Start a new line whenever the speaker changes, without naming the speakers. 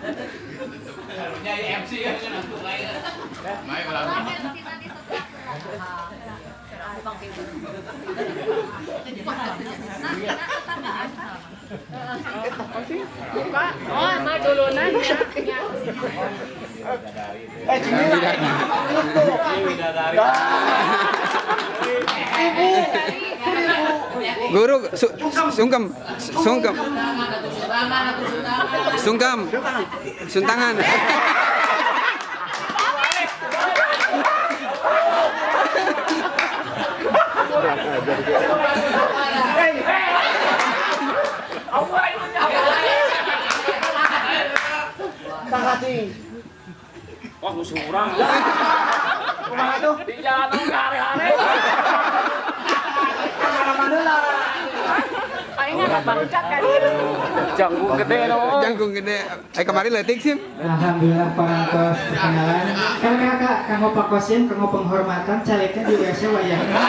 Karunya ya MC ya kan aku lain.
Mai ulah.
Oh, mah dulunan ya.
Eh, cing.
Bidadari.
Ibu.
Guru sungkem, sungkem. Sungkem. Suntangan.
Takati.
Wah, musuh urang.
Kumaha tuh?
Di jalan ke hare-hare.
Mana lah.
Paling nggak barudak kan.
Jangkung gede no.
Jangkung gede. Eh kemarin letik sih.
Alhamdulillah parantos perkenalan. Kan kakak kanggo Pak Kosim, kanggo penghormatan caliknya di WC wayahna.